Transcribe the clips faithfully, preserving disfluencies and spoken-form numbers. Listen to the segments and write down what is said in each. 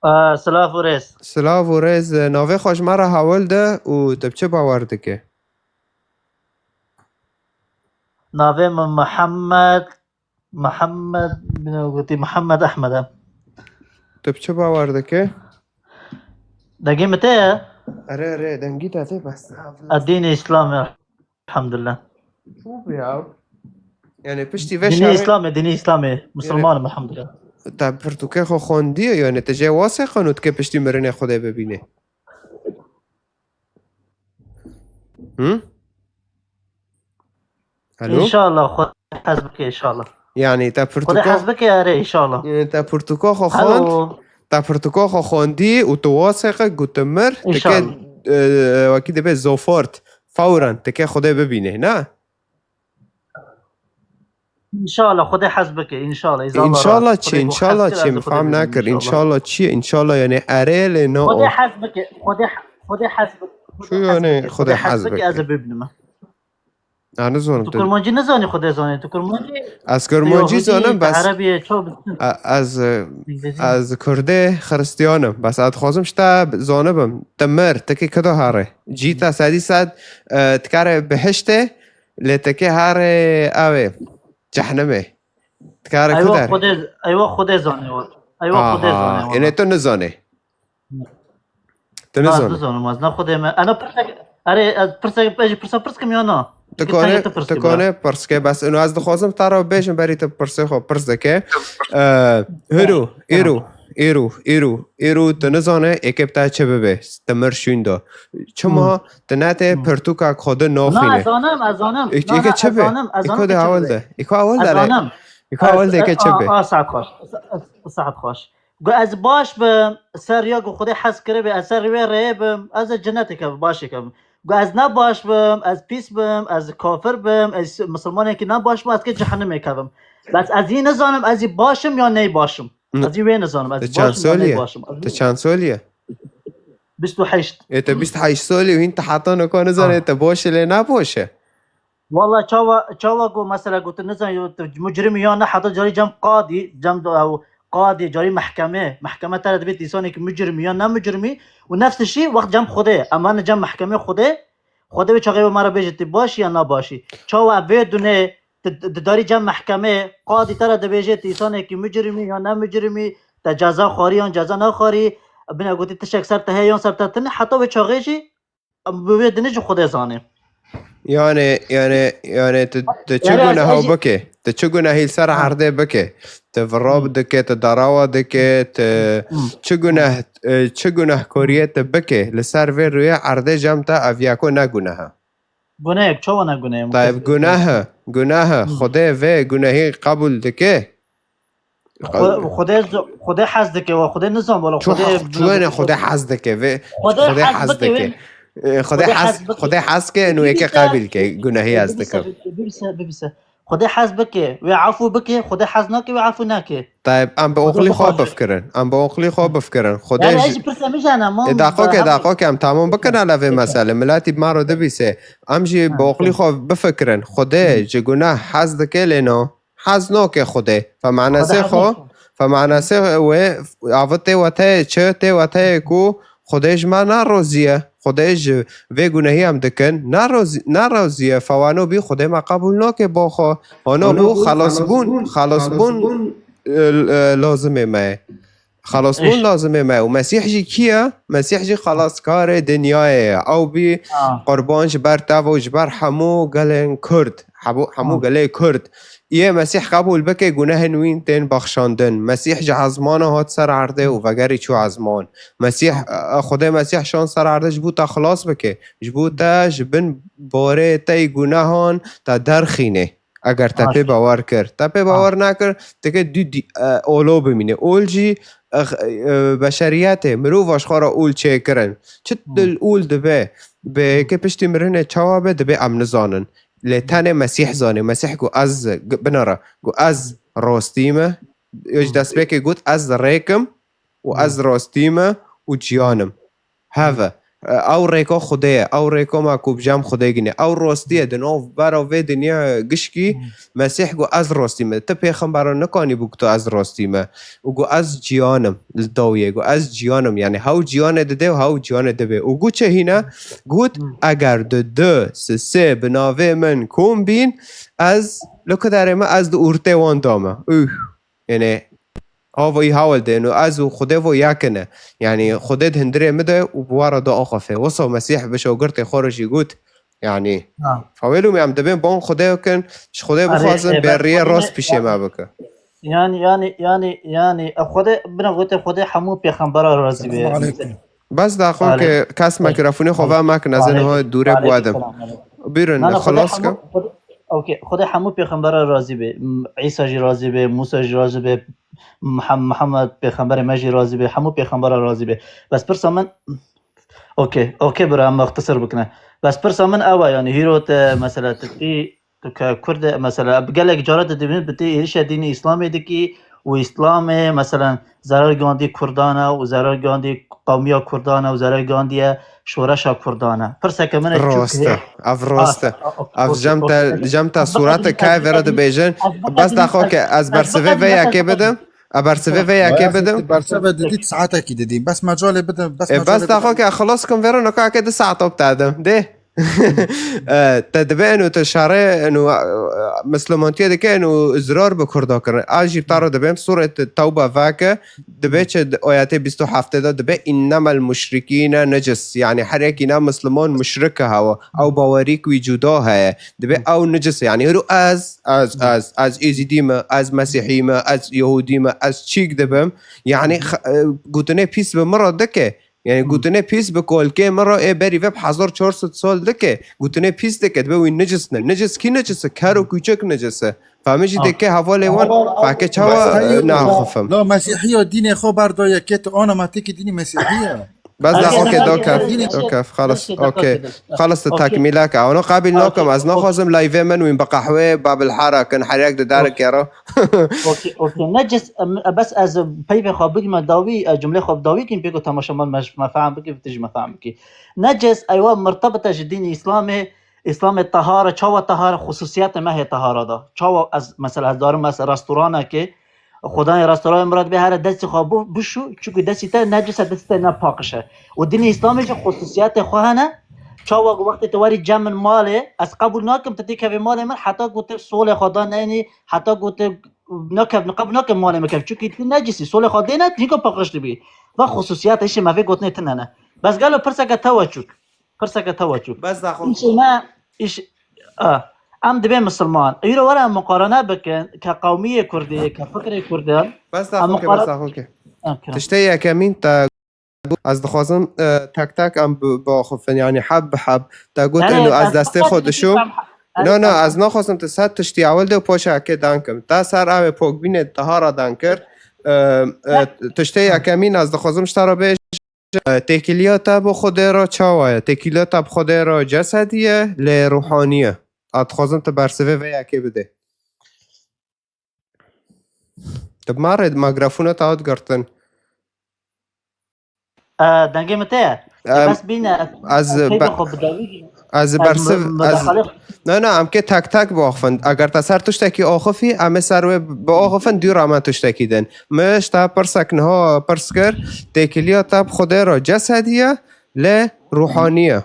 Aa, silav û rêz. Silav û rêz. Navê xwe ji me re hewil de û tu bi çi bawer dike? Navê min Mihemed, Mihemed, bine gotî Mihemed Ehmed e. Tu bi çi bawer dike? Dengê min tê ye? Erê, erê, dengî te tê bes. Ez dînê Îslam e, elhamdulillah. Çû bi ya. Yani piştî vê Dînê şerê Îslam e, dînê Îslam e. Musulman im, elhamdulillah. Te pirtûkê xwe xwendiye, yani te jê wasê qanû dike piştî mirinê Xwedê bibînê. Hı? Alo? İnşallah, Xwedê hez bike, inşallah. Yani te Xwedê pirtûka, hez bike, erê, inşallah. Yani te pirtûka xwe xwend, Alo. Te pirtûka xwe xwendî û tu wasê qe gotimir, tike, İnşallah. E, wekî dibe zofort, fawran, tike Xwedê bibîne, ne? İnşallah, Xwedê hez bike, inşallah. Îza Allah İnşallah ra. Çi, Xwedê ku inşallah hez kir, çi, ez ê min Xwedê fam bibînim, nakir. İnşallah. İnşallah çi, inşallah yani erê lê ne Xwedê o. Hez bike, Xwedê, Xwedê hez bike. Çi Xwedê hez yani bike, Xwedê Xwedê hez hez bike, bike. Ez ê bibînim. Ha, nizanim Tu tu. Kurmancî nizanî, Xwedê zanê. Tu kurmancî Ez kurmancî Yahudî, zanim, tu bes erebî ye, çaw bitin. E, ez, e, İngilizce. Ez kurdê xiristiyan im. Bes ez dixwazim ji te zanibim. Te mir, te kê keda here? Cî te sedî sed, e, dikare bihiştê, lê te kê here ew ê, cehnimê. Dikare Eywa kudar. Xwedê, eywa Xwedê zanê wat. Eywa Xwedê zanê Aha, wat. Ênê tu nizanê. Tu Na, ez nizanî. Nizanim, ez ne Xwedê me. Ana pirsek, erê, ez pirsek, ez jî pirsa pirs kim ya na? Tu Ki kane, tengê tu pirs tu kim ya? Kane pirs ke, bes ino ez dixwazim te re bêjim berî tu pirsê xwe pirs dike. Ee, hiro, Tamam. Îro, îro, îro, îro tu nizane êkê bi te çi bibe, te mir şûn da. Çima Hmm. tu ne tê Hmm. pirtûka xwe de Na, naxîne? Ez zanim, ez zanim. Îk-, Na, îke na, çi ez be? Zanim, ez Îko zanim de ki çi hewil bibe. De. Îko hewil Ez de re. Zanim. Îko hewil de ke çi be? A, a, saet xweş. A, a, saet xweş. Gu ez baş bim, ser ya ku Xwedê hez kiribe, ez ser wê rêyê bim, ez ê cenetê kevim, başê kevim. Gu ez ne baş bim, ez pîs bim, ez kafir bim, ez misilmanekî ne baş bim, ez kê cehennemê kevim. Bes ez yî nizanim, ez yî baş im ya ney baş im. N-, Ez yî wê nizanim, ez baş im ya ney baş im. Te çend solî ye? Bîst û heşt. Ê, te bîst heşt solî û hîn te heta niko nizane Ah. Te baş e lê ne baş e. Walla çawa, çawa ku mesela ku tu nizanî tu mucrim î ya ne heta carî cem qadî, cem do ew qadî, carî mehkemê, mehkeme te re dibêt însanekî mucrim î ya ne mucrim î û nefs î wext cem Xwedê, em hene cem mehkemê Xwedê, Xwedê wê çaxê wê me re bêje tu baş î ya ne baş î. Çawa ev vê dunê tu, tu, tu darî cem mehkemê, qadî te re dibêje tu însanekî mucrim î ya ne mucrim î, te ceza xwarî yan ceza nexwarî, bine gotî tiştek ser te heye yan ser te tune, heta wê çaxê jî Em bi wê dinê jî Xwedê zanê. Yani, yani, yani, tu, tu çi Yani, ez, guneha ez bike? Tu çi gunehî li ser Ha. erdê bike? Tu virab Hmm. dike, tu darawa dike, tu Hmm. çi guneh, e, çi gunehkoriyê tu bike? Li ser vê rûyê erdê cem te ev yeko ne guneha. Gunehek, çawa ne gunehê? Tayyib, guneha, guneha. Hmm. Xwedê vê gunehî qebûl dike? Xwe-, Xwedê z-, Xwedê hez dike, we Xwedê nizan, wala Çu Xwedê heq, çu wene Xwedê hez dike, vê Xwedê Xwedê hez hez bike, dike. wê Ee, Xwedê Xwedê hez, hez bike. Xwedê hez ke, enu yeke Bibise, qabil ke, gunahî ez bibise, dikim. Bibise, bibise. Xwedê hez bike, wê afû bike, Xwedê hez nake, wê afû nake. Tayyib, em bi Xwedê oqlî xwe bixaşe. Bifikirin, em bi oqlî xwe bifikirin. Xwedê Yani, ji ez jî pirse mijana, mam, E, daqoke, hemû daqoke, em tamam bikin hele vê Peki. Mesele. Miletî bi me re dibîse. Em jî Ha, bi oqlî peki. Xwe bifikirin. Xwedê Hı. ji gunah hez dike lê no. Hez noke Xwedê. Fe manasê Xwedê hez xwe, noke. Fe manasê wê, avê tê weteyê çi? Tê weteyê ku Xwedê ji me naroziye. Xwedê ji vê gunehî em dikin, narozi-, naroziye. Fe wano bî Xwedê me qebûl noke bo xwe. Wano bû xelasbûn, xelasbûn, e, e, lazimê me ye. Xelasbûn Îş. Lazimê me ye. Û Mesîh jî kî ye? Mesîh jî xelaskarê dinyayê ye. Ew bî Ha. qurban ji ber te û ji ber hemû gelên Kurd. Hemû, hemû Ha. gelê Kurd. Yê Mesîh qebûl bike, gunehên wîn tên bexşandin. Mesîh ji ezmana hat ser erdê û vegerî çû ezman. Mesîh, Ha. e, Xwedê Mesîh şan ser erdê ji bo te xilas bike. Ji bo te ji bin borê te yî gunehan te derxîne. Eger te Baş. pê bawer kir. Te pê Ha. bawer nekir, tike dû dî-, e, olo bimîne. Ol jî, e, x-, e, beşeriyetê, mirova ji xwe re ol çêkirin. Çi Hmm. dil ol dibe, bi Hmm. ke piştî mirinê çawa be, dibe em nizanin. Lê tenê Mesîh zanê. Mesîh ku ez g-, binara, ku ez rostî me, ji Hmm. destpêkê got, "Ez rêk im û Hmm. ez rostî me û ciyan im." Heve. Ew rêka Xwedê ye. Ew rêka me ku bi cem Xwedê ginê. Ew rastî ye. Di nav bera vê dinya gişkî Mesîh got, "Ez rastî me." Ti pêxembera nikanî bû ku tu ez rastî me. Û got, "Ez ciyan im." Li dawiyê got, "Ez ciyan im." Yani hew ciyanê dide û hew ciyanê dibe. Û got çi hîne? Got, "Eger di du, si, sê bi navê min kom bîn, ez li ku derê me, ez di ortê wan da me." Üh. Yani, hava wî hawil de, no ez û Xwedê vo yek in e. Yani, Xwedê di hundirê min de û bi wa re diaxife. Wisa Mesîh bi şagirtê xwe re jî got, yani, Ha. Hawêlû me em dibên ban Xwedê kin, ji Xwedê Erê, bixwazin, e, bê ben riyê Xwedê rast ne-, pîşê me bike. Yani, yani, yani, yani, e, Xwedê, bina gote Xwedê hemû pêxembera razî be. Selamun aleyküm. Bes daxo Aleyh-, ke kes aleyh-, mikrofonê xwe aleyh-, ve mekin, ez ê niha aleyhî-, dûrê biwedim. Aleyhî-selam, aleyh-, Buyurun, na, na, Xwedê xilas hemû, ke. Xwedê, okey, Xwedê hemû pêxembera razî be. M-, Îsa jî razî be, Mûsa jî razî be, Muham-, Muhammed pêxemberê me jî razî be, hemû pêxembera razî be. Bes pirsa min, okey, okey, bira, em muxtisir bikine. Bes pirsa min ew e, yani, hîro te, mesela, tu tî, tu ke Kurd e, mesela, gelek cara tu dibîn, bi tê êrişa dînê Îslamê dikî û Îslamê, mesela, zerar gandî Kurdan e û zerar gandî qewmiya Kurdan e û zerar gandiye şoreşa Kurdan e. Pirseke min e, çûk Rast e. hê-, Ev rast e. Rast e. O-, o-, Ev okey, cem te, okey. cem te Ev surete bixedî, kay ev vere bixedî, dibêjin. Ev Bes bixedî, daxo ke ez ez bersivê bixedî, vê yekê bixedî. bidim. A bersivê vê yekê Bayezîd, bidim. Bersivê didît saetekî didîn. Bes mecalê bidin, bes E, mecalê bes daxo bidin. ke xilas kim vêro nokake di saet op te edim. Dê. E, te dibe eno te şare eno, e, Mislimantiye dike eno zrar bi Kurda kirin. A jî taro dibêm sure te tewba vake, dibe çi d-, ayetê bîst û heftê de dibe, "Innemel muşrikîne necis." Yani her yekî ne Misliman muşrik e hewa. Ew bawerîk wî cuda heye. Dibe ew necis e. Yani hiro ez, ez, ez, ez Êzîdî me, ez Mesîhî me, ez Yehûdî me, ez çîk dibim. Yani x-, e, gotinê pîs bi min re dike. Yani gotinê pîs bi kolkê min re ê berî ve bi hezar çar sed sal dike. Gotinê pîs dike. Dibe wî necis ne. Necis kî necis e? Ker û kûçek necis e. Fehmê jî dike hevalê wan. Fehke çawa, e, naxifim. La Mesîhiya dînê xwe berdaye kê tu ana me têkî dînê Mesîhiya. Bes Okey, daxo ke okey, do kef, okey, do kef, xalas, okey, do kef, okey. do kef. Xalas te Okey. tekmîle ke. Ano qabil Okey. nakim, ez naxwazim live min wîn bi qehwê, babil hara kin, her yek di derek Okey. yero. Okey, okey. Necis, em, bes ez peyvê xwe bigime dawî, e, cumlê xwe bi dawî kim, pêko temaşevan me, me fehm bike, tu jî me fehm bike. Necis, eywa mirtebite ji dînê Îslamê, Îslamê tahara, çawa tahara, xususiyetê me hê tahara da. Çawa ez, mesela, ez darim, ez restoranekê, Xwedayê restoranê min re dibê here destê xwe bu-, bişû, çunku destî te necis e, destî te ne paqij e. Û dinê Îslamê jî xususiyetê xwe hene. Çawa ku wextê tu werî cem min malê, ez qebûl nakim tu têkevê malê min, heta ku tu solê xwe da neyînî, heta ku tu nekev, qebûl nakim malê min kev. Çunku tu necisî, solê xwe dêne, tu hîka paqij dibî. Va xususiyet, îşê me vê gotinê tune ne. Bes gelo pirseke tewa çûk. Pirseke tewa çûk. Bes daxo. Îşê me, îş-, a, em dibê misilman. Îro were em muqarene bikin ke qewmiyê Kurdî, ke fikrê Kurdî. Bes daxo ke, bes daxo ke. Tiştê yekemîn te got, ez dixwazim, e, tek tek em bi-, biaxifin, yani heb bi heb. Te got, eno ez destê xwe dişûm. No, no, ez naxwazim tu ser tiştî ewil de poşa ke dan kim. Te ser ew ê pokbînê tahara dan kir. E, e, tiştê yekemîn ez dixwazim ji te re bêjim. E, têkiliya te bi Xwedê re çawa ye? Têkiliya te bi Xwedê re cesedî ye, lê ruhanî ye. Ez dixwazim tu bersivê vê yekê bidê. Tu bi me re mikrofona te hat girtin. E, dengê min te ye. E, Bes bîne, ez ez keyfê be-, xwe bi dawî gînim. Ez Ez bersiv, mu-, ez, mudaxale no, no, em kê tek tek biaxifin. Eger te ser tiştekî axifî, em ê ser wê biaxifin, dû re me tiştekî din. Min ji te pirsek niha pirs kir, têkiliya te bi Xwedê re cesedî ye, lê ruhanî ye.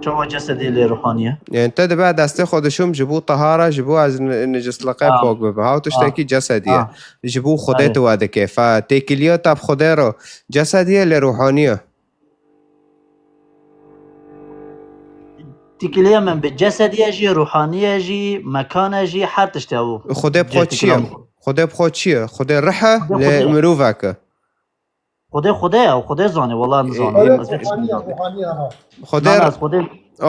Çawa cesedî lê ruhanî ye? Yani te dibe destê xwe dişûm ji bo tahara, ji bo ez ni-, nicisliqê Ha. pok bibim. Haw Ha. tiştekî cesedî ye. Ha. Ji bo Xwedê Erê. tu we dike. Fe têkiliya te bi Xwedê re cesedî ye, lê ruhanî ye. Têkiliya min bi cesedî ye jî, ruhanî ye jî, mekan e jî, her tiştê ew. Xwedê bi xwe çi ye? Xwedê bi xwe çi ye? Xwedê rih e, Xwedê lê Xwedê ye. mirovek e. Xwedê Xwedê ye, Xwedê zanê, wela nizanim. Xwedê Ruhanî ye, ruhanî ye, ha. Xwedê Na, na, Xwedê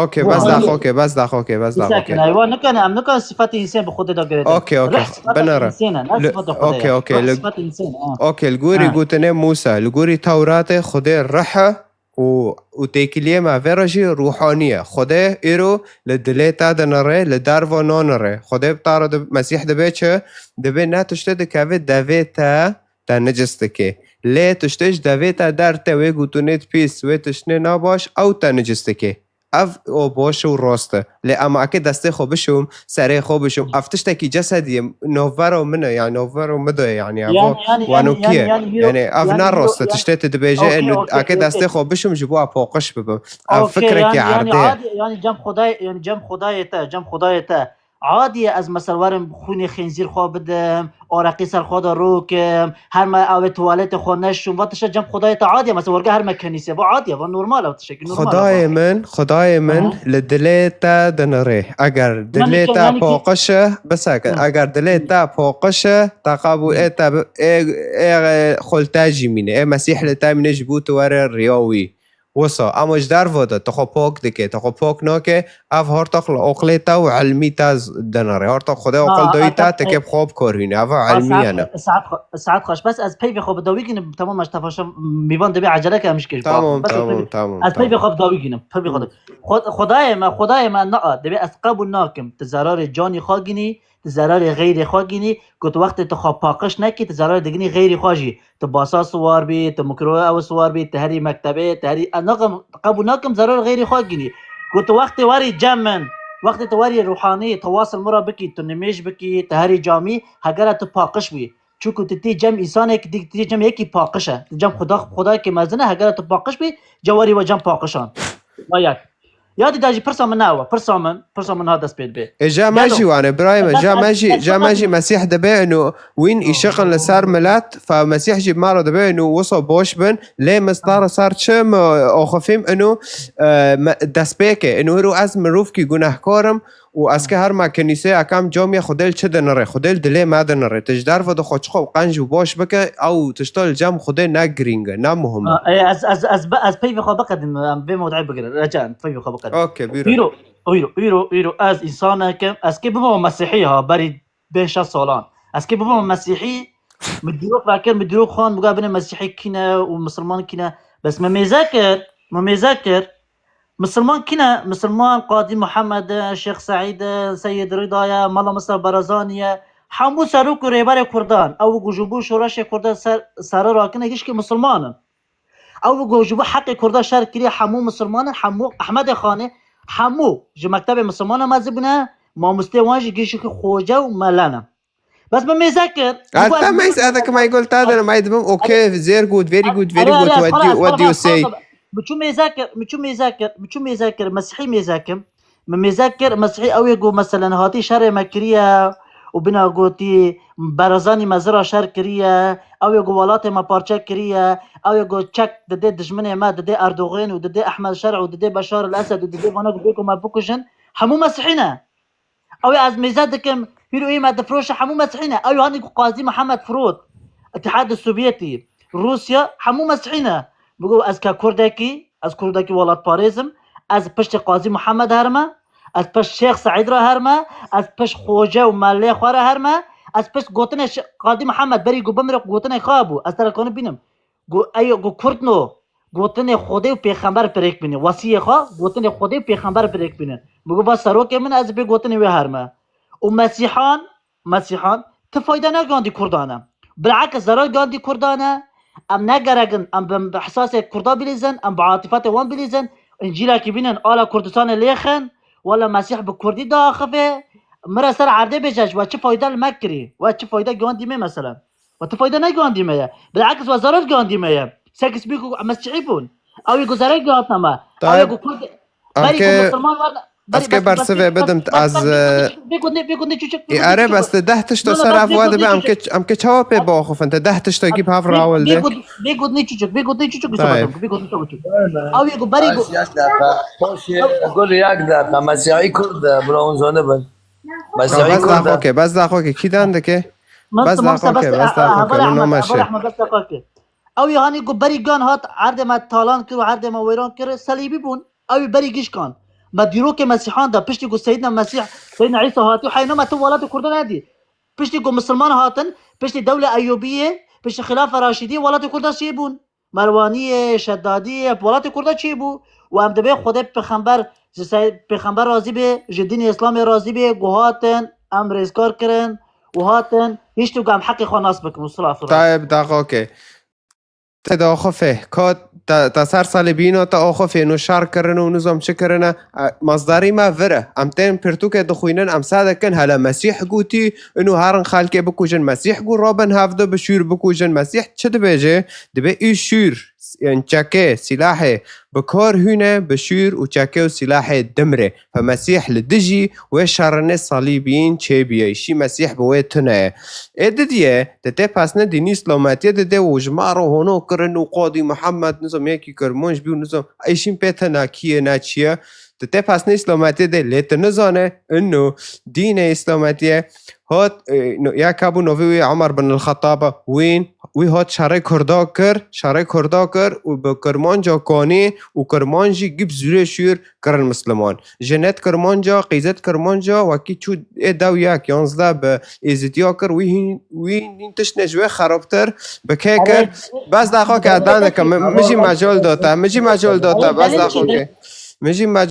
Okey, bes Ruhanî dax, ye. okey, bes dax, okey, bes dax, Îsa okey. kine, eywa nikane, em nikane sifetê însê bi Xwedê de girê de. Okey, okey. Rih sifeta Binere. însê ne, ne Li-, sifeta Xwedê okey, ye. okey, Rih li-, sifeta însê ne, ha. okey, li gorî Ha. gotinê Mûsa, li gorî Tewratê Xwedê rih e û, û têkiliyê me vê re jî ruhanî ye. Xwedê îro li dilê te dinire, li derva nanire. Xwedê bi te re di-, Mesîh dibe çi? Dibe ne tiştê dikeve devê te, te nicis dike. Lê tiştê ji devê te derte, wê gotinê pîs, wê tiştê nabaş, ew te nicis dike. Ev o baş û rast e. Lê ema eke destê xwe bişûm, serê xwe bişûm, ev tiştekî cesedî ye, navbera min e, yani navbera min de ye, yani ev Yani, yani, yani, wanokî yani, ye. Yani, hîro, Yani ev yani, ne hîro, rast e, yani, tiştê tu dibêje, okey, eno, okey, eke okey, destê okey. Xwe bişûm ji bo ev paqij bibim. Ev Okey, fikrekî yani, yani, erdê ye. Adî, yani, cem Xwedayê, yani, cem Xwedayê te, cem Xwedayê te. Adî ye ez mesela werim xwînê xênzîr xwe bidim, areqî ser xwe de rokim, her me avê tuwaletê xwe neşûm, va tişe cem Xwedayê te adî ye, mesela werge her me kenîse, va adî ye, va normal e, tiştekî normal e, va. Xwedayê min, Xwedayê min Aha. li dilê te dinirê. Eger Yani, dilê ke-, te yani ki paqij e, biseke, Hı. eger dilê Hı. te paqij e, te qebûl Hı. ê te bi-, ê, ê, ê xultejî mîne, ê Mesîh li te mîne ji bo tu were riya wî. Wisa, ema ji derve de, tu xwe pak dike, tu xwe pak nake, ev hartaq li oqlê te û ilmî te z-, dinere. Hartaq Xwedê Ha, oqil dawî ez te, te kê bi xwe bikor hîne. Ev ha, ilmî saet, yene. Saet xwe-, saet xweş. Bes ez peyvê xwe bi dawî gînim, tamam, ez tefaşa mîvan dibê eceleke em ji kêş Tamam, bixwin. Bes ez tamam, peyvê, tamam, ez peyvê tamam. xwe bi dawî gînim. Peyvê xwe Hmm. de. Xwe-, Xwedayê me, Xwedayê me, na, dibê ez qebûl nakim. Tu zararê canî xwe gînî, tu zararê xeyrê xwe gînî, ku tu wextê tu xwe paqij nekî, tu zararê digînî xeyrê xwe jî. Tu basa siwar bî, tu mikro ew siwar bî, tu herî mektebê, tu herî, ez nakim, qebûl nakim zarar xeyrî xwe kinî. Ku tu wextê werî cem min, wextê tu werî ruhanî, tu wasl min re bikî, tu nimêj bikî, tu herî camî, hegera tu paqij bî. Çunku tu tê cem însanek, tu tê cem yekî paqij e. Tu cem Xuda, Xudayekî mezin e, hegera tu paqij bî, ca werî we cem paqijan. Wa yek. Ya dî da jî pirsa min nawe, pirsa min, pirsa min ha dest pê dibê. E, ja me Gelo. jî wane, birayê me, Gelo, ja me ez, jî, ez ja me sana jî dibê. Mesîh dibe eno wîn Yo. îşiqin li ser milet, fa Mesîh jî mara dibe eno wisa boş bin, lê min star ser çi mi oxifîm eno, e, me, destpêke, eno hiro ez mirovkî gunehkar im û ez ke her me kenîsê ekam camiye Xwedê li çi dinire, Xwedê li dilê me dinire. Tu ji derve de xwe çiqo qenc û boş bike, ew tişta li cem Xwedê ne girîng e, ne muhim e. Ha, e, ez, ez, ez, ez peyvê xwe biqedim, em vê mewduê bigirin. Reca, em peyvê xwe biqedim. Okey, buyurun. Îro, îro, îro, îro, ez însanekim, ez kê bibim mesîhî ha, berî pênc şeş salan. Ez kê bibim mesîhî, min dîrok vekir, min dîrok xwend, min got binê mesîhî kî ne û misilman kî ne. Bes me mêze kir, me mêze kir. Misilman kî ne? Misilman Qadî Muhammed e, Şêx Seîd e, Seyid Rida ye, Mala Mustafa Barazanî ye. Hemû serok û rêberê Kurdan. Ew ku ji bo şoreşê Kurdan ser, sere rakine, gişkî misilman in. Ew ku ji bo heqê Kurda şer kiriye, hemû misilman in, hemû Ehmedê Xanê, hemû ji mektebê misilmana mezin bûne, mamostê wan jî gişkî xoce û mele ne. Bes min mêze kir. Min got, Te ez meyz, ez dikimay gol te dirim, ay dibim, okey, very good, very good, very good, what you, what you say? Min çû mêze kir, min çû mêze kir, min çû mêze kir, Mesîhî mêze kim. Min mêze kir, Mesîhî ew ê ku, meselen, hatî şerê me kiriye û bina gotî, Barazanî me zira şer kiriye, ew ê ku welatê me parçe kiriye, ew ê ku çek didê dijminê me, didê Erdogan û didê Ehmed Şer û didê Beşar el Esed û didê vana ku bê ku me bikujin, hemû Mesîhî ne. Ew ê ez mêze dikim, hîro ê me difiroşe hemû Mesîhî ne. Ew hanî ku Qazî Mihemed firot, Îtîhadê Sovyetî, Rûsya, hemû Mesîhî ne. Bigo ez ke Kurdekî, ez Kurdekî welatparêz im, ez piştî Qazî Mihemed herime, ez pişt Şêx Seîd re herime, ez pişt xoce û melê xwe re herime, ez pişt gotinê Şê-, Qazî Mihemed berî ku bimire gotinê xwe bû. Ez te re kanim bînim. Got, ey, got, Kurdno, gotinê Xwedê û Pêxember pirêk bînin. Wesiyê xwe, gotinê Xwedê û Pêxember pirêk bînin. Min got, va serokê min, ez pê gotinê wê herme. Û Mesîhan, Mesîhan, ti fayde negandî Kurdan e. Bilakis zerar gandî Kurdan e. Em negerekin, em bi, bi ihsasê Kurda bilîzin, em bi atîfetê wan bilîzin. Încîlekî bînin, ala Kurdistanê lêxin, wela Mesîh bi Kurdî diaxive. Min re ser erdê bêje, we çi fayde li me kirî? We çi fayde gandî me mesela? We ti fayde negandî me ye. Bilakis we zerar gandî me ye. Sekis bî ku mesîhî bûn. Ew ê ku zerar gihatne me. Ew ê ku Kurd, berî ku misilman werne, ez kê bersivê bidim, ez, bê gundê, bê gundê çûçik, bê gundê çûçik. Ere bes te deh tişta ser ev we dibe, em kê, em kê çawa pê biaxifin? Te deh tişta kî bi hev rawil de. Bê gundê çûçik, bê gundê çûçik, bê gundê çûçik. Ew ê ku berî ku. Bes yek deqa. Hoş ye, gul yek deqa. Mesîhî Kurd e, bira hûn zanibin. Mesîhî Kurd e. Bes daxo ke, bes daxo ke, kî dan dike? Bes daxo ke, bes daxo ke, no meşe. Ew ê hanî ku berî gan hat, erdê me talan kir û erdê me wêran kir, selîbî bûn. Ew ê berî giş kan. Me dîrokê Mesîhan de, piştî ku Seydina Mesîh, Seydina Îsa hatî û heyna me tu welatê Kurdan nedî. Piştî ku misilman hatin, piştî dewle Eyûbiyê, piştî Xilafa Raşîdiyê welatê Kurdan çê bûn. Merwaniyê, Şedadiyê, welatê Kurdan çê bû. Û em dibê Xwedê pêxember, ji Seyd-, pêxember razî bê, ji dînê Îslamê razî bê, ku hatin, em rêzkar kirin, û hatin, hişt û ku em heqê xwe nas bikin. Û silav. Tayeb daxo ke. Te de axifê, ka te, te ser salîbîna te axifê, no şer kirine û nizam çi kirine, e, mazdarî me vir e. Em tên pirtûkê dixwînin, em sade kin, hele Mesîh gotî, inu herin xelkê bikujin. Mesîh got, rabin hevdu bi şûr bikujin. Mesîh çi dibêje? Dibê û şûr, yan çekê, sîlahê, bi kar hûne, bi şûr û çekê û sîlahê dimre. Fe Mesîh li dijî wê şerinê salîbiyîn çêbiye. Îşî Mesîh bi wê tune ye. Ê didiye, di tê pesne dînî îslametiye dide û ji me re hono kirin û qadî Muhammed nizam yekî kirmanc bî û nizam êşîn pê tena kî ye ne çi ye. Di tê pesne îslametiye de lê tu nizane, ino dînê îslametiye hat, e, no, ya kabû novî wî Umar bin el-Xettab e, wîn, wî hat şerê Kurda kir, şerê Kurda kir û bi kirmanca kanî û kirmanc jî gip zûrê şûr kirin Misliman. Jinet kirmanca, qîzet kirmanca, wekî çû ê dew yek, yanzdeh bi Êzidiya kir, wî hîn, wî hîn tiştine ji wê xerabtir bi kê kir. Bes daxo ke edan dike, mi, mi jî mecol dota, mi jî mecol dota, bes daxo ke. Mi jî mecol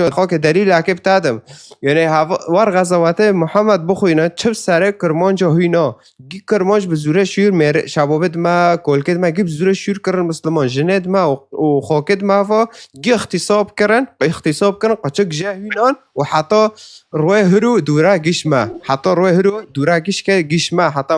xo ke delîlakê bi te dim. Yani hava, war xezawatê Muhammed bixwîne, çiv serê kirmanca hîna. Gî kirmanc bi zûrê şûr mêr, şababê dime, kolkê dime, gî bi zûrê şûr kirin Misliman. Jinê dime û, û xokê dime va, gî îxtîsab kirin, îxtîsab kirin, qeçik jê hînan û heta rûyê hiro dûra gîş me. Heta rûyê hiro dûra gîş ke gîş me. Heta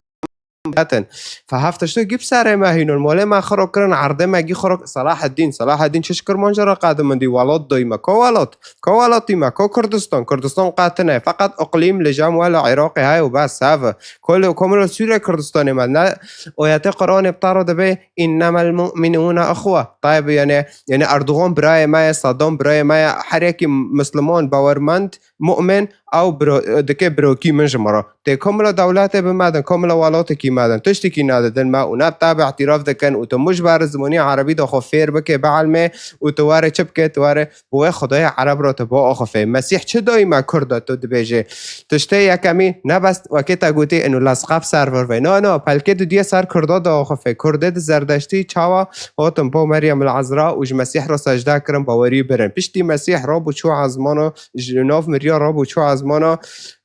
hatin. Fe heft tişto gî bi serê me hînan. Molê me xiro kirin, erdê me gî xiro. Selahaddîn, Selahaddîn çi ji kirmanca re qedimin dî? Welat doyî me. Ko welat? Ko welatî me, ko Kurdistan? Kurdistan qetine. Feqet iqlîm li cem we li Iraqê heye û bes, hev e. Ko li, ko min li Sûriye Kurdistanê me. Ne oyetê Qur'anê bi te re dibe, "Innemel mu'minûne ihwe." Tayyib, yani, yani Erdogan birayê me ye, Saddam birayê me ye. Her yekî Misliman, bawermend, mu'min, ew biro, dike birokî min ji me re. Tê ko min li dewletê bi me din, ko min li welatekî me din. Tiştekî nadidin me û ne bi te bi îtîraf dikin û tu mujber zimanî erebî de xwe fêr bike, bielmê û tu were çi bike, tu were Bi wê Xwedayê Ereb re tu biaxifê. Mesîh çi dayî me Kurd e tu dibêjê? Tiştê yekemî ne bes wekê te gotî inu lezqe bi ser vir ve. Na, na, pelkê dudiyê ser Kurda diaxifê. Kurdê di Zerdeştî çawa hatin bo Meryem el Ezra û ji Mesîh re secde kirin bawerî birin. Piştî Mesîh rabû çû ezmana, ji nav miriya rabû çû ezmana,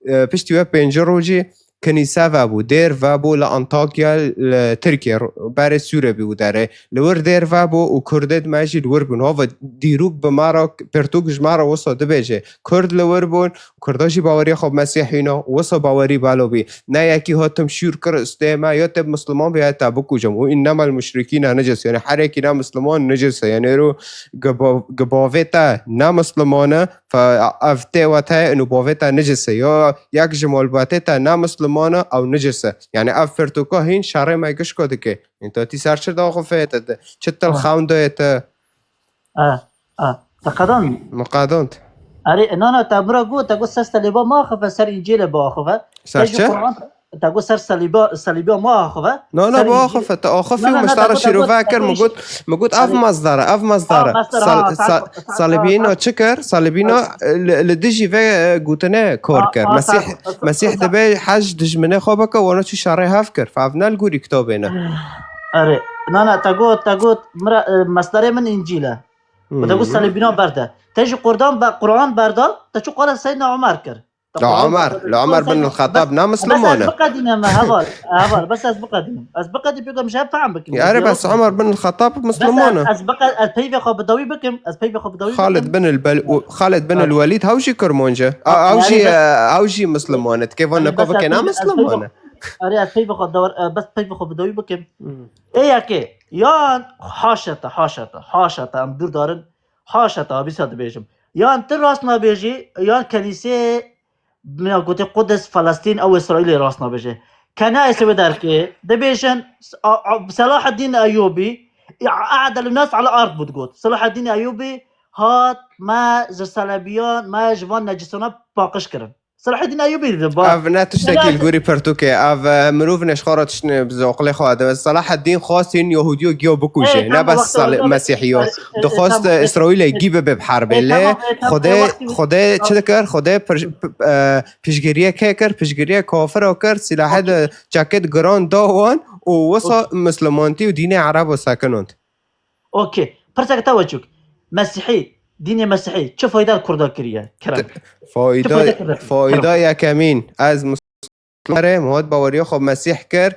e, piştî wê pêncî rojî Kinîse vebû, dêr vebû li Antakya, li Tirkiye, berê Sûre bî û derê. Li wir dêr vebû û Kurdê di me jî li wir bûn. Hova dîrûk bi me re, pirtûk ji me re wisa dibêje. Kurd li wir bûn, Kurda jî baweriya xwe bi Mesîhî ne, wisa bawerî belo bî. Ne yekî hatim şûr kir, stê me, ya te Misliman bî, ya te bikujim. Û innemel muşrikîne necis. Yani her yekî ne Misliman necis e. Yani êro gi ba-, gi bavê te ne Misliman e, Fe ev tê we te inu bavê te necis e. Ya yek ji malbatê te ne Misliman e, ew necis e. Yani ev pirtûka hîn şerê me gişko dike. Ento tî ser çi daxifê te de? Çi til xewn dayê te? A, a. Te qedand? Min qedand. Erê, na, na, te min re got, te got ser Selêba maxife, ser Încîlê biaxife. Ser çi? Te got ser Salîba, Salîbiya ma axive. No, no, bo axive, te axifî û miştara şîrove kir, mi got, mi got ev mazdara, ev mazdara. Salibiyîna çi kir? Salibiyîna, e, li, li dijî vê, e, gotine kor kir. Mesîh, Mesîh dibe hej dijminê xwe bike, wana çi şerê hev kir. Fe ev ne li gorî kitabê ne. Erê, na, na, te got, te got, mira, e, mesderê min Încîl e. Û te got Salibiyîna berde. Te jî Qur'an be-, Qur'an berda, te çi qala Seydna Omer kir? Li Omer, li Omer bin el-Xettab ne Misliman e. Bes ez biqedînim, heval, heval, bes ez biqedînim. Ez biqedî pêkim ji hev fehm bikim. Erê, bes Omer bin el-Xettab Misliman e. Ez biqe-, ez peyvê xwe bi dawî bikim, ez peyvê xwe bi dawî bikim. Xalid bin el-Bel-, Xalid bin el-Welîd hew jî Kurmanc e. A, hew jî, e, hew jî Misliman e. Dikê van neka bike ne Misliman e. Erê, ez peyvê xwe dawr-, e, bes peyvê xwe bi dawî bikim. Ê yekê, yan haşa te, haşa te, haşa te, em dûr darin, haşa te, abîsa dibêjim. Yan tu rast nabêjî, yan kenîsê Min ya gotê Qudis, Felestîn, ew Îsraîlê rast nabêje. Kenayê li wê derkê dibêjin, a, a, Selahaddîn Eyûbî, "A'delu nas ala ard" bû digot. Selahaddîn Eyûbî hat me ji selebiyan, me ji van necisana paqij kirin. Selahaddîn Eyûbî dibe. Ev ne tiştekî li gorî pirtûkê. Ev, e, mirov nêşxa re tiştine bi zoqlê xwe de. Selahaddîn xwest hîn Yahûdiyo giya bikuje. Ne bes Mesîhiyo. Dixwest, e, Îsraîlê gî bibe bi herbê. Lê Xwedê, Xwedê çi dikir? Xwedê pir-, p-, e, piştgiriyê kê kir? Piştgiriyê kafira kir, sîlahê de çekê di giran da wan û wisa mislimantî û dînê erebo sekinand. Okey. Pirsek te weçûk. Mesîhî, dînê Mesîhî çi fayda li Kurda kiriye? Kerem. Fayda, fayda yekemîn. Ez Erê, min hat baweriya xwe bi Mesîh kir.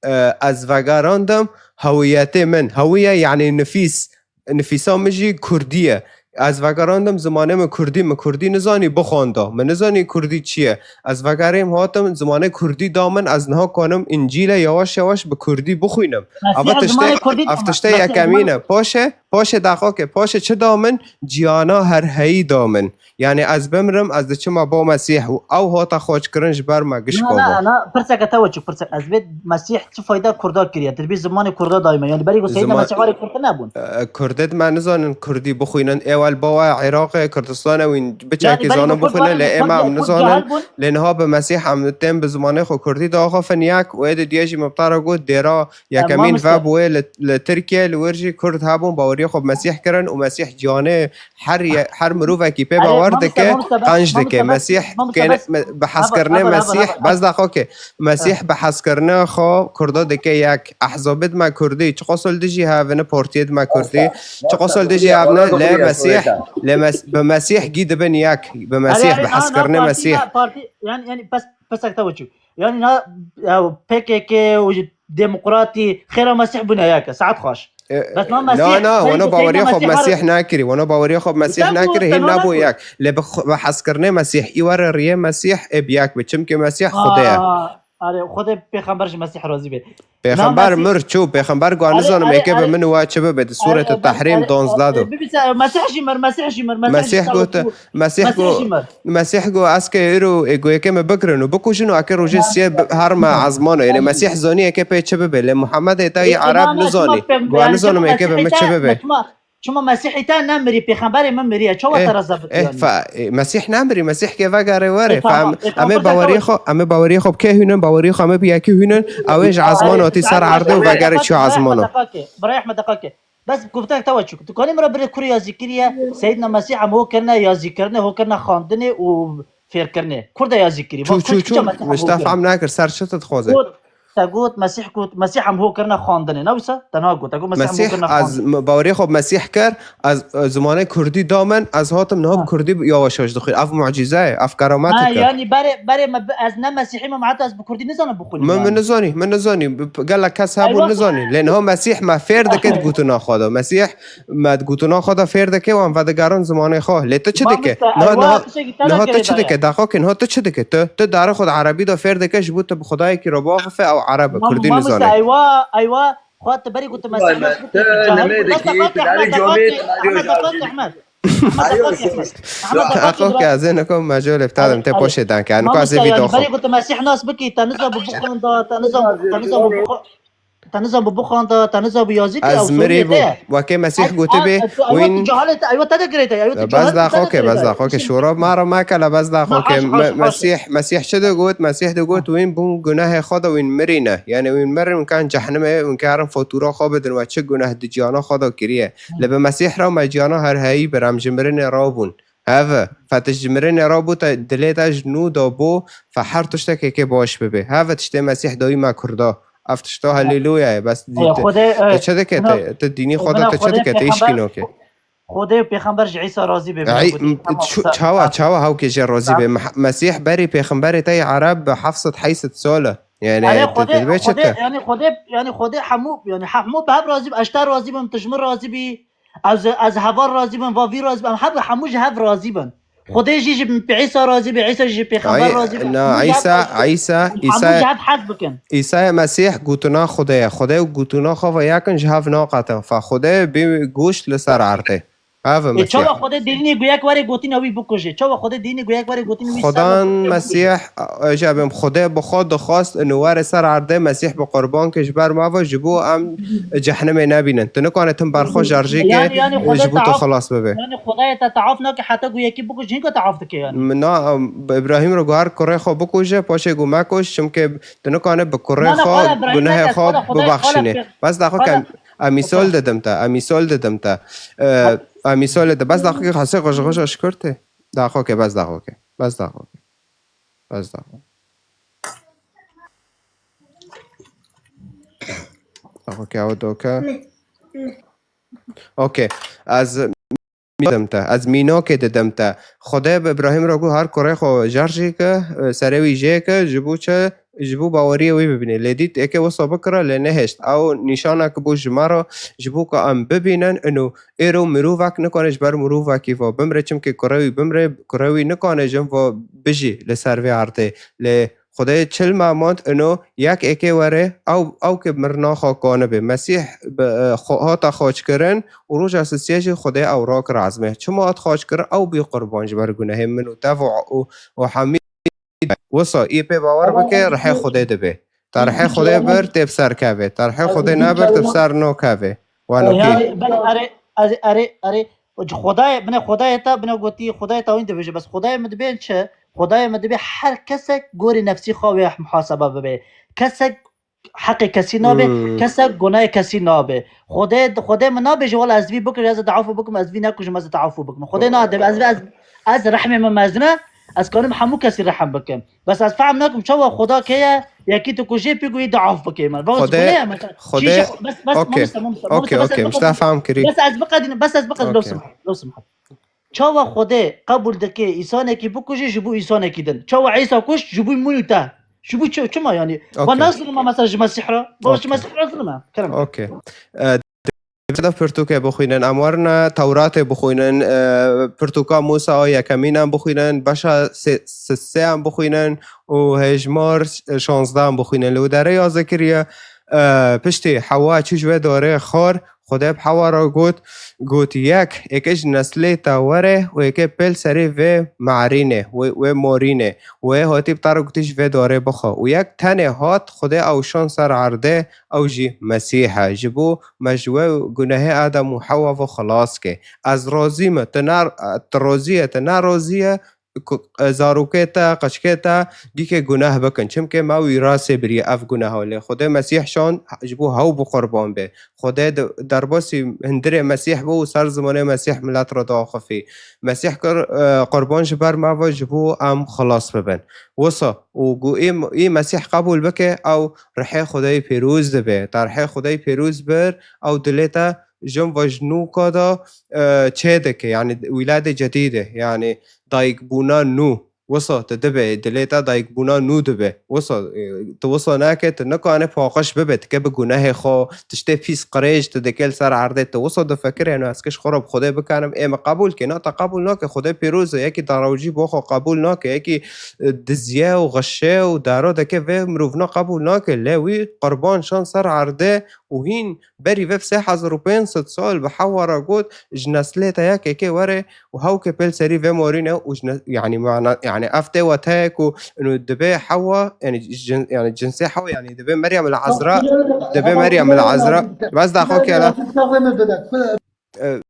e, ez vegerandim hewiyetê min. Hewiye, yanî nifîs, nifîsa min jî kurdî ye. Ez vegerandim zimanê min kurdî, min kurdî nizanî bixwanda. Min nizanî kurdî çi ye. Ez vegerêm hatim, zimanê kurdî da min, ez niha kanim Încîle yawaş yawaş bi kurdî bixwînim. Eva Mesîh tiştê, zimanê kurdî ev da min. Tiştê Mesîh yekemîn zimanê e. Paşê, paşê daxokê, paşê çi da min? Ciyana herheyî da min. Yanî ez bimrim, ez diçima bo Mesîh û ew hate xweçkirin ji ber me giş Na, bava. na, na, pirseke te weçû pirsek. Ez bê Mesîh çi fayda Kurda kiriye? Tir bî zimanê Kurda dayme. Yanî berî ku Seydna Ziman- Mesîh warê Kurd nebûn. E, Kurdê me nizanin Kurdî bixwînin. Êwel bawa Iraqê, Kurdistane wî biçekî Yanî berî zanin ku Kurd bixwînin, lê warê êma Kurd em bûn, Kurd nizanin. Cahil bûn. Lê niha bi Mesîh em tên bi zimanê xwe Kurdî diaxifin yek û ê di diyê jî min bi te re got dêra E, yekemîn mamoste. Ve bûyê li, li Tirkiye, li wir jî Kurd hebûn, baweriya xwe bi Mesîh kirin û Mesîh ciyanê her ye-, her mirovekî pê Erê, bawer mamoste, dike, mamoste, bes, qenc dike. Mamoste, bes, Mesîh mamoste, kên-, bes. me-, bi hezkirinê Heber, heber, Mesîh, heber, heber. Bes daxokê. Mesîh Heber. Bi hezkirinê xwe Kurda dike yek. Ehzabê dime Kurdî, çiqas li dijî hevine partiyê dime Kurdî, çiqas li dijî hevine lê Mesîh, lê Mes-, bi Mesîh gî dibin yek. Bi Erê, Mesîh, erê, bi na, na, hezkirinê partî, Mesîh. Na, partî, yani, yani, pes, pesek te weçû. Yani, na, ya, P K K û Demokratî, xêra Mesîh bûne yek e, saet xweş. E, Bes na na, Mesîh, na, berî wano ku Seydna baweriya xwe Mesîh Mesîh were- nakirî, wano baweriya xwe Mesîh Te nakirî, bû, hîn te nabû nabû. Yek. Lê bi xwe-, bi hezkirinê Mesîh, î were riyê Mesîh, ê bi yek bi. Çimkî Mesîh Xwedê ye. Aa, erê, Xwedê pêxember ji Mesîh razî be. Pêxember Na Mesîh mir çû, pêxember got, Erê, nizanim erê, êkê bi erê. min û we çi bibe, di Erê, Sûrete erê, Tehrîm erê, donzdeh do. erê, bibîse, Mesîh jî mir, Mesîh jî mir, Mesîh Mesîh jî got, sawit bû. Mesîh Mesîh got, jî mir. Mesîh got, ez kê îro, ê, got, êkê me bigirin û bikujin û eke rojê siyê bi-, herme ezmano. Yanî Mesîh zanî êkê pê çi bibe. Lê Muhammedê te yî Ereb nizanî. Got, nizanim êkê bi min çi bibe. Çima, çima Mesîhî te nemirî, pêxemberê min miriye. Çawa Eh, te re zebit eh, yanî? Fa-, eh, Mesîh nemirî, Mesîh kê vegerê were. Eh, Fa-, tamam. Eh, Fa-, em ê tamam, baweriyê tamam. Xwe, em ê baweriyê xwe bi kê hûnin, baweriyê xwe em ê bi yekî hûnin, ew ê ji Ay, ezmano tî ser ay, erdê û ay, vegerê ay, çû ay, ezmano. Ay, ay, Birayê Ehmed, deqakê. Bes guftek te weçûk. Tu kanî min re birê kurê yazîkirî ye, Seydna Mesîh em ho kirine yazîkirine, ho kirine xandinê û fêrkirinê. Kur de yazîkirî. Çû, Va çû, kur çû, çû, Mesîh em ho Mustafa kirine. Em nekir, ser çi tu dixwaze? Kur, te got, Mesîh got, Mesîh em ho kirine xandinê. Ne wisa? Te na got. Te got Mesîh em ho Mesîh, kirine xandinê. Ez m-, baweriyê xwe bi Mesîh kir, ez, e, zimanê kurdî da min, ez hatim niha bi Ha. kurdî yawaş yawaş dixwînim. Ev mucîze ye, ev keramet Ha, ye. yanî berê, berê me bi, ez ne Mesîhî me, heta ez bi kurdî nizanim bixwînim Min, min yanî. nizanî, min nizanî. Bi, bi, gelek kes hebû Eywa. nizanî. Lê niha Mesîh me fêr dike di gotûna xwe de. Mesîh me di gotûna xwe de fêr dike û em vedigerin zimanê xwe. Lê tu çi dike? Mamoste, Niha, eywa, niha, tiştekî te niha tu çi dike? Daxokê, niha tu çi dike? Tu, tu darê xwe di erebî de fêr dike, ji bo tu bi Xwedayekî re biaxife, ew ereb e, Mam-, kurdî mamoste, nizane. Eywa, eywa, xwe tu berî ku tu Mesîh nas bikî, tu cahil bû. Bes deqakê, Ehmed, deqakê, Ehmed, deqakê, Ehmed, deqakê, Ehmed. Ehmed, deqakê, Ehmed. Ehmed, deqakê, Ehmed. Daxokê, ez ê nikom mecûlê bitadim, te poşê danke. Nikom ez ê vî doxim. Berî ku tu Mesîh nas bikî, te niza bi bixwanda, te niza, te niza bi bixwa-, te niza bi bixwanda, te niza bi yazî ki, Ez ew mirî soriyê bû. Te ye. Wekê Mesîh Ez, gotibê, ez, tu, eywa, wîn tu cahilê te, eywa te de girê te, eywa tu Bes cahilê te, te de daxokê, girê bes te. daxokê. Şûra mara meke le, bes daxokê. Aş, aş, Me-, aş. Mesîh, Mesîh çi digot? Mesîh digot, Ha. wîn bûn gunehê xwe de wîn mirîne. Yani wîn mirin, wîn kan cehnimê, wîn karin fatûra xwe bidin we çi guneh di ciyana xwe de kiriye. Hı. Lê bi Mesîh re me ciyana herheyî bir, em ji mirinê rabûn. Heve, fe tu ji mirinê rabû, te dilê te ji nû de bû, fe her tiştekê kê baş bibe. Heve tiştê Mesîh dayî me kurda. Ev tişta heleluya ye, bes dî Ey, te, Xwedê, te ey, çi dike, buna, te, te dînî xwe de buna te çi Xwedê dike, te pêxember, îşkî nake. Xwedê û pêxember ji Îsa razî be, Ey, bîra gotî, m-, tamam, çu-, sa-, çawa, sa-, çawa hewkê jê razî sa-, be? Meh-, Mesîh berî pêxemberê te yê Ereb bi heft sed heyt sed sal e. Yani, Erê te, Xwedê, te dibê çi Xwedê, te? yani Xwedê, yani Xwedê hemû, yani hemû bi hev razî be, ez ji te razî bim, tu ji min razî bî. Ez, ez heval razî bim, va vî razî bim, em hev, hemû ji hev razî bin. Xwedê jî ji Îsa razî be, Îsa jî ji pêxember Ay, razî be. na, Hemû ji hev Îsa, razî bin. Îsa, Hemû ji Îsa, hev hez bikin. Îsayê Mesîh gotuna Xwedê ye. Xwedê û gotuna xwe ve yakin ji hev naqetin. Fa Xwedê bê goşt li ser erdê. Ev e Ê, Mesîh. Çawa Xwedê dînî guyek were gotin ew wî bikuje? Çawa Xwedê dînî guyek were gotin wî Xudan ser Mesîh, e, ji em Xwedê bi xwe dixwast, û were ser erdê Mesîh bi qurban ke ji ber me ve, ji bo em cehnimê nebînin. Tu nikane tim berxwe jarjê ke, Yani, yani Xwedê ji bo tu taaf, xilas bibe. Yani Xwedê te taaf nake heta ku yekî bikuje, hinka taaf dike yani. Na, em, bi Îbrahîm re got her kurê xwe bikuje, paşê got mekuje, çimke tu nikane bi kurê Na, na, xwe, xwara Îbrahîm gunehê nake, xwe xwara Xwedê, xwara bibexşîne. Pê-, Bes daxo xwara ke, Pê-, em mîsol didim te, em mîsol didim te. E, em mîsol didim. Bes daxo ke xasê xwe ji xwe şikir te. Daxo ke, bes daxo ke. Bes daxo ke. Bes daxo. Daxo ke ew doke. Okey. Ez didim te. Ez mînokê didim te. Xwedê bi Îbrahîm re got, her kurê xwe jar jî ke, e, serê wî jê ke, ji bo çi ji bo baweriyê wî bibîne. Lê dît êkê wisa bikira, lê nehêşt. Ew nîşanek bû ji me re, ji bo ku em bibînin, ino êro mirovek nikane ji ber mirovekî ve bimre, çimkî kurê wî bimre, kurê wî nikane jin ve bijî li ser vê erdê. Lê Xwedê çil me mand, ino yek êkê were, ew, ew ke mirina xwe kanibe. Mesîh bi, e, xwe, hate xaçkirin û roja sisiye jî Xwedê ew rakir ezmê. Çima hat xaçkirin? Ew bî qurban ji ber gunehê min û tev û, û, û hemî. Wisa, î pê bawer bike, rihê Xwedê dibe. Te rihê Xwedê bir, tê bi ser kevê. Te rihê Xwedê nebir, tê bi ser nakevê. Wano kî? Erê, erê, erê, erê. Xwedayê, bine Xwedayê te, bine gotî, Xwedayê te wî dibêje. Bes Xwedayê min dibên çi? Xwedayê min dibê her kesek gorî nefsî xwe wê muhasebe bibe. Kesek heqê kesî nabe, Hmm. kesek gunahê kesî nabe. Xwedê, Xwedê min nabêje, wela ez vî bikim, ez ê teafû bikim, ez vî nekujim, ez ê teafû bikim. Xwedê nade, ez, ez, ez rehmê min mezin e, ez kanim hemû kesî rehm bikim. Bes ez fehm nakim çawa Xweda keye, yekî tu kujê pî ku yî diaf bikê min. Baba, Xwedê, Xwedê ye, mesela, Xwedê, çî, çî, bes, bes, okey, mamoste, mamoste, okey, mamoste, okey, bes ez mişta biqedînim, fam kirî. Bes ez biqedînim, bes ez biqedînim, Okey. lewsim hat, lewsim hat. Çawa Xwedê qebûl dike îsanekî bikujî ji bo îsanekî din? Çawa Îsa kuşt ji bo min û te? Ji bo çi, çima yani? Ba Okey. ne zulm e mesela ji Mesîh re? Ba ji Okey. Mesîh re zulm e. Kerem. Okey. E, Divê de pirtûkê bixwînin, em werine Tewratê bixwînin, e, pirtûka Mûsa yekemîn em bixwînin, beşa sê-, sisê em bixwînin û hêjmar şanzdeh em bixwînin. Li wî derê ya zikiriye, e, piştî Hewa çû ji wê darê xwar, Xwedê bi Hewa re got, got, Yek, êkê ji neslê te were û êkê pêl serê vê marînê, wê, wê morînê, wê hatî bi te re gotî ji vê darê bixwe. Û yek tenê hat, Xwedê ew şan ser erdê, ew jî Mesîh e. Ji bo me ji we gunehê Adem û Hewa ve xilas ke. Ez razî me, tu ne, tu razî ye, tu ne razî ye, ku, e, zarokê te, qeçkê te, dîke guneh bikin. Çimkê me wîrasê biriye ev guneha. Lê Xwedê Mesîh şan ji bo hew bi qurban be. Xwedê de-, derbasî hundirê Mesîh bû û ser zimanê Mesîh milet re diaxifî. Mesîh kir, e, qurban ji ber me ve ji bo em xilas bibin. Wisa, û ku ê, ê Mesîh qebûl bike, ew rihê Xwedayê pêroz dibe. Te rihê Xwedayê pêroz bir, ew dilê te jin ve ji nû ka de, e, çê dike, yani wîladê cedîd e, yani dayikbûna nû. Wisa tu dibe, dilê te dayikbûna nû dibe. Wisa, e, tu wisa nake, tu nikane paqij bibe, tu ke bi gunehê xwe, tiştê pîs qirêj tu dike li ser erdê, tu wisa difekirê, no ez ke ji xwe re bi Xwedê bikanim, ê min qebûl ke, na te qebûl nake, Xwedê pêroz e, yekî darewcî bo xwe qebûl nake, yekî, e, diziye û xişe û daro dike vê mirovna qebûl nake, lê wî qurban şan ser erdê û hîn berî ve bi sê hezar û pênc sed sal bi Hewa re got, ji neslê te yekekê were û hewke pêl serî vê morîne û ji ne-, yani mana, yani ev tê weteye ku inu dibe Hewa, yani cin-, yani cinsê Hewa, yani dibe Meryem el Ezra, dibe Meryem el Ezra, bes daxo ke la. E,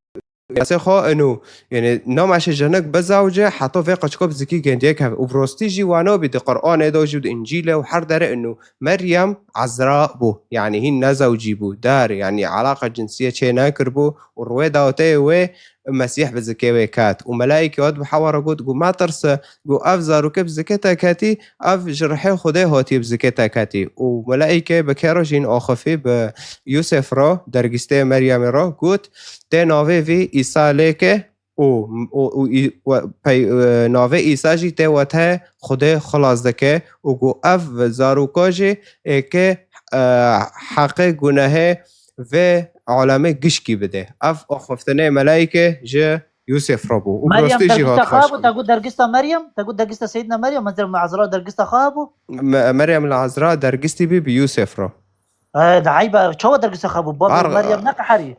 Yasê xwe inu, yani nameşe jinik bizewce, heta vê qeçka bi zikî gendiye keve. Û bi rastî jî wano bî di Qur'anê de jî, di Încîlê û her dere inu Meryem Ezra bû. Yani hîn nezewcî bû. Dar, yani alaqa cinsiye çê nekiribû û rûyê daweteyê wê Mesîh bi zikê wê ket. Û melaîkê hat bi Hewa re got, got, metirse, got, ev zarokê bi zikê te ketî, ev ji rihê Xwedê hatiye bi zikê te ketî. Û melaîkê bi kê re jîn axifî bi Yûsef re, dergîstê Meryemê re, got, tê navê vî Îsa lê ke, û, û, û, î-, we-, pey-, e, navê Îsa jî tê wete Xwedê xilas dike û ku ev zaroka jî ê ke, e, heqê gunehê vê alemê gişkî bide. Ev axiftinê melaîke ji Yûsef re bû. Û bi Meryem rastî jî dergîsta hat xwe xweş bû, te got dergîsta Meryem, te got dergîsta Seydina Meryem, Meryem Ezra dergîsta xwe bû? Me-, Meryem li Ezra dergîstî bî bi Yûsef re. E, de eyb e, çawa dergîsta xwe bû? Bavê Ar-, Meryem neqeherî. E,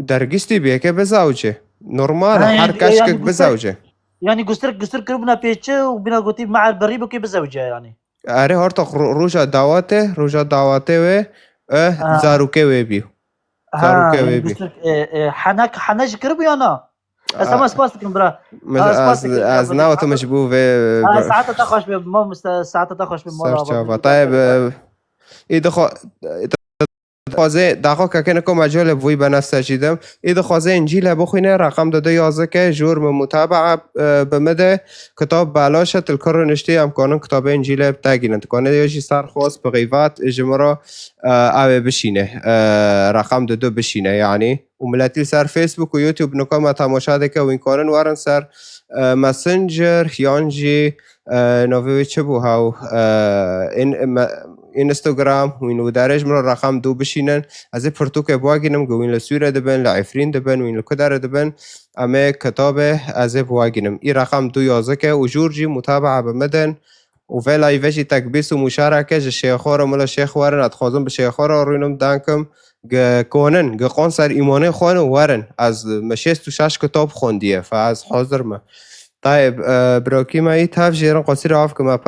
dergîstî bî, yeke bizawce. Normal e, Ha, her yani, keşkek yani gustir, bizawce. Yani gustir, gustir kiribûna pêçe û bîna gotî, "Me er berî bikê bizewce," yani. Erê, horta ro-, roja dawatê, roja dawatê wê, e, Ha. zarokê wê bî. Ha, Zarokê yani wê bî. gustir, e, e, hene, hene jî kiribû ya na? Ez A, hema spas dikim, bira. Mez-, Ha, spas ez, dikim, ez bira. nawetim ji bo vê, Ha, bira. saeta te xweş be, mamoste, saeta te xweş be, Ser mala çava. Tayyip, e, ê dixwa-, Xwazê daxo kekene ku me cole bûyî benefse jî dim. Î dixwaze Încîle bixwîne, reqem dide yazike, jûr min mutabaa, e, bi min de. Kitab belaş e, til kir û niştî em kanin kitabê Încîle tegînin. Dikane ya jî ser xwest bi xîvat ji min re, e, ew ê bişîne. E, reqem dide bişîne, yanî. Û miletî li ser Facebook û YouTube nika me temaşa dike, wîn kanin werin ser, e, Messenger, yan jî, e, navê wê çi bû, hew, e, in-, me-, Instagram, wîn û derê ji min re reqem dû bişînin. Ez ê pirtûkê biwegînim, ku wîn li Sûre dibin, li Efrîn dibin, wîn li ku derê dibin. Em ê kitabê ez ê biwegînim. Î reqem dû yazike û jûr jî mutabaa bi min din. Û vê layîvê jî tekbîs û muşareke ji şêxo re, mila şêx werin, ez dixwazim bi şêxo re rûnim dankim. Gi konin, gi qon ser îmanê xwe ne werin. Ez me şêst û şeş kitab xwendiye, fe ez hazir me. Tayeb, e, birokî me î tev jêrin qasî re av kime.